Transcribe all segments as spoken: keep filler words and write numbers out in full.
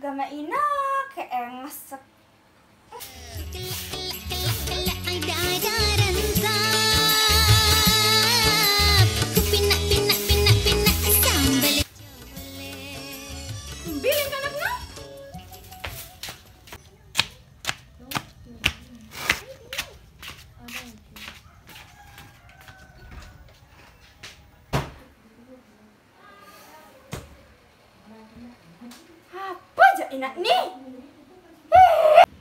Sama Ina kayak ngesek. Bilin kanaknya. Apa aja enak nih?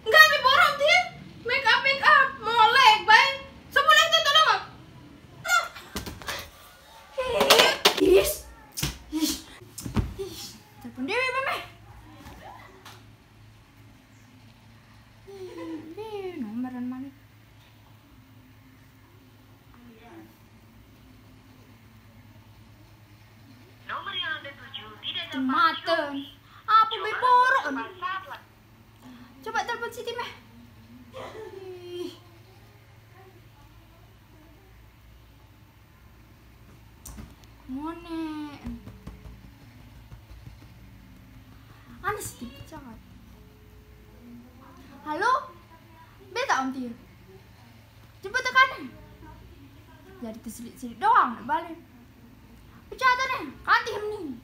Enggak ada borok dia. Make up, make up. Molek, bay. Semua itu tolong. Is. Is. Is. Telepon dia, Mama. Ih, nomor mana? Nomor yang Anda tuju tidak dapat. Mate. Apa beborok? Coba telepon Siti meh. Ih. Mone. Ane Siti pecah. Halo? Beta Om Tia. Coba tekan. Jadi tersilit-silit doang nak balik. Pecah tu ni. Kanti mending.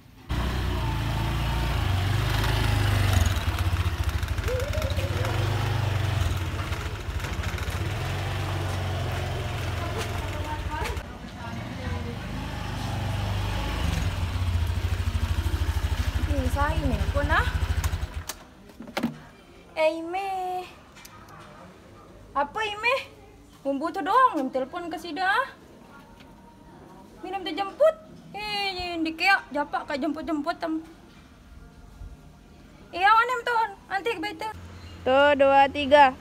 Ni saya ni pun ah. Eh, Ime. Apa, Ime? Membutuh doang, telepon ke sida ah. Minum teh jemput. Eh, dikeak japak kat jemput-jemput tem. Eh, awak ni betul. Nanti ke betul. Tu, dua, tiga.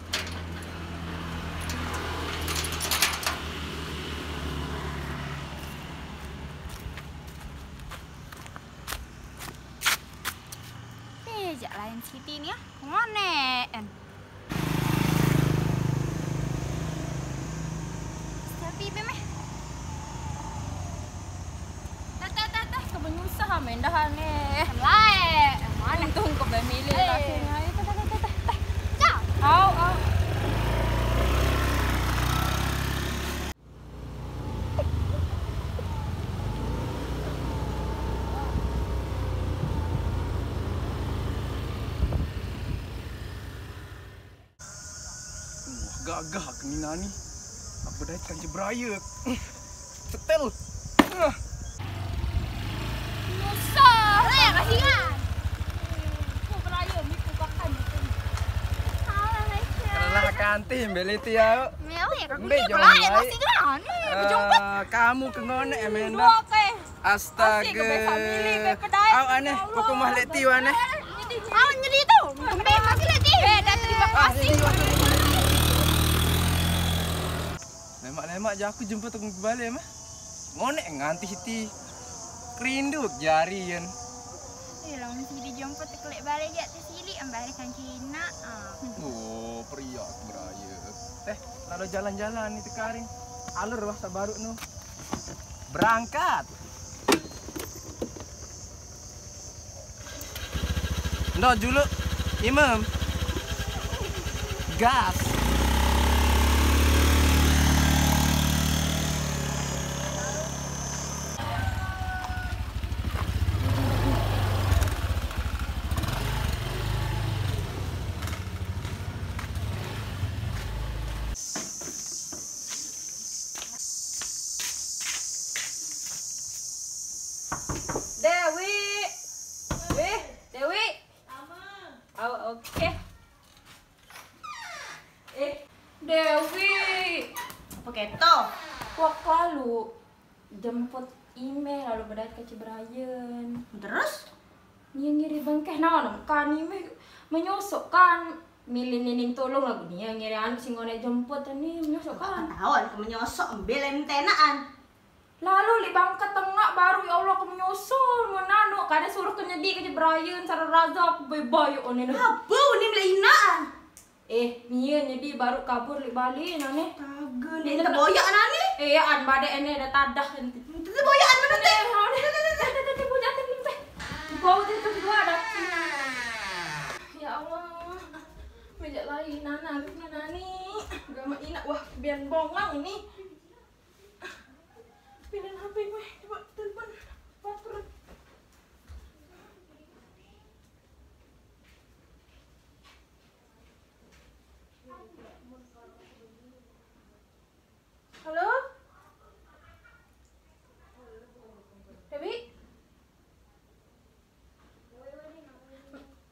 Eh, jak lain Siti ni ah. Ngonek kan. Tapi be meh. Tah, tah, tah, tah, kau menyusah ah, main dah ni. Lae. Mana? Untung kau bermilih. Eh. Rasanya. Ayo, tah, tah, tah, tah, tah. Cak. Au, au. Wah, gagah kena ni. Apa dah ikan je beraya. Setel. Ah. Susah. Eh, kasihan. Kau beraya, ni kau makan. Salah, Malaysia. Alah, kanti, beli tiap. Mewah, aku Ambil ni jauh pelayan, baik. Masih dah ni. Ah, kamu ke ngonek, eh, main dah. Dua ke. Astaga. Asyik ke besok milih, be pedai. Au aneh, ya Allah. Pokok mah lek tiu aneh. Au nyeri tu. Kembali masih lek tiu. Eh, dah terima kasih. Lemak-lemak je aku jemput aku balik mah. Ngonek nganti ti. Kerindu jari kan. Eh, lamun si dijemput kelek balik je tu silik ambarikan Cina. Ah. Oh, pria aku beraya. Eh, lalu jalan-jalan ni tekaring. Alur wah sabaru nu. Berangkat. Ndo juluk Imam. Gas. Dewi. Weh, Dewi. Au, oke. Eh, Dewi. Apa keto? Wak lalu jemput Ime lalu bedait ke Cibrayen. Terus? Nia ngiri bengkeh naon kan Ime menyosok kan. Milih nining tolong lagu nia ngiri anu sing ngonek jemput ni menyosok kan. Tahu aku menyosok ambil entenaan. Lalu li bangka tengah baru ya Allah aku menyosok menanu kada suruh ke nyedi ke Cibrayen cara raza aku bebay one ni. Abu ni melainaan. Eh, nia nyedi baru kabur li bali nane. Taga ni teboyak nane. Eh, ya an bade ene ada tadah ente. Teboyak mana teh? Bau teh tu dua ada. Bejak lain, Nana, Nana ni. Gama inak, wah, biar bongang ni. Pilihan H P gue, coba telepon. Baper. Halo? Dewi?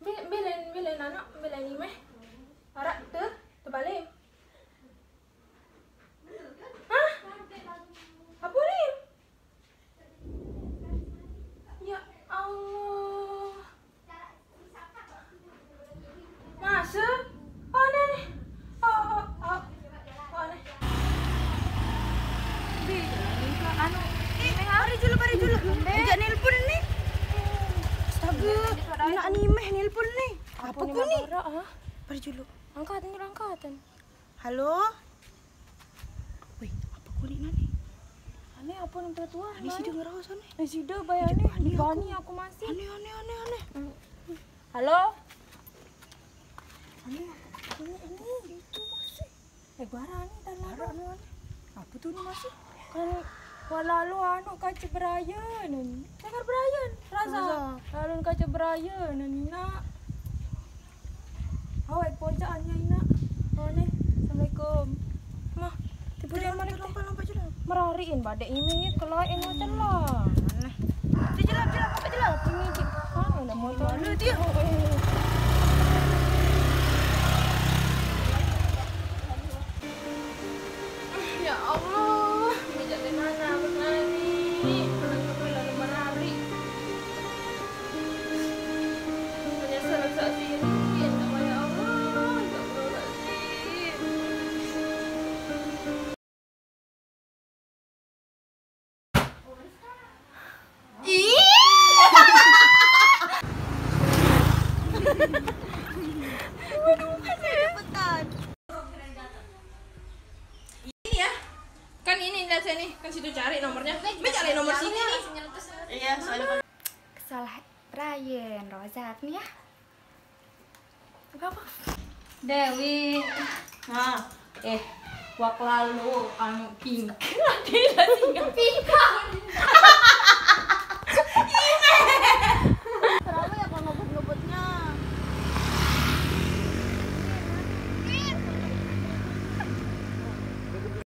Bil-, bilen, bilen anu, bilen imeh. Arak te, tebalim. Hah? Apa ni? Ya Allah. Masa? Oh, aneh, aneh. Oh, oh, oh. Oh, aneh. Anu, eh, mari dulu, mari dulu. Enggak nelpon ni. Astaga, anak ni meh nelpon ni. Apa ku ni? Mari dulu. Angkat ni, angkat. Halo? Weh, apa ku ni nani? Ane apa ni tua? Ane sida ngerasa ni. Eh, sida bayar ni. Bani aku masih. Ane, ane, ane, ane. Halo? Ane, ane, ane. Itu masih. Eh, barang ni dalam. Barang ni, ane. Apa tu ni masih? Kan, wah lalu anu kaca berayan. Dengar berayan, Raza. Raza. Lalu kaca berayan, nak. Awak pojok anya ina. Oh, ni. Assalamualaikum. Mah, tipu dia mana kita? Lompat, lompat je dah. Merariin badek ini, kelai eno celah. Mana? Dia jelah, jelah, apa jelah? Ini je. Ah, ada motor. Mana dia? Oh, eh. Ya Allah, bejak di mana aku tadi? Lalu merari. Menyesal saat ini, ya Allah, ya Allah, astagfirullahaladzim. Ih. Waduh, cepetan. Ini ya. Kan ini lihat sini, kan situ cari nomornya. Ini cari nomor sini nih. Iya, soalnya kan salah Ryan, Rozak nih ya. Apa-apa? Dewi. Nah, eh, wak lalu anu pink. Pink.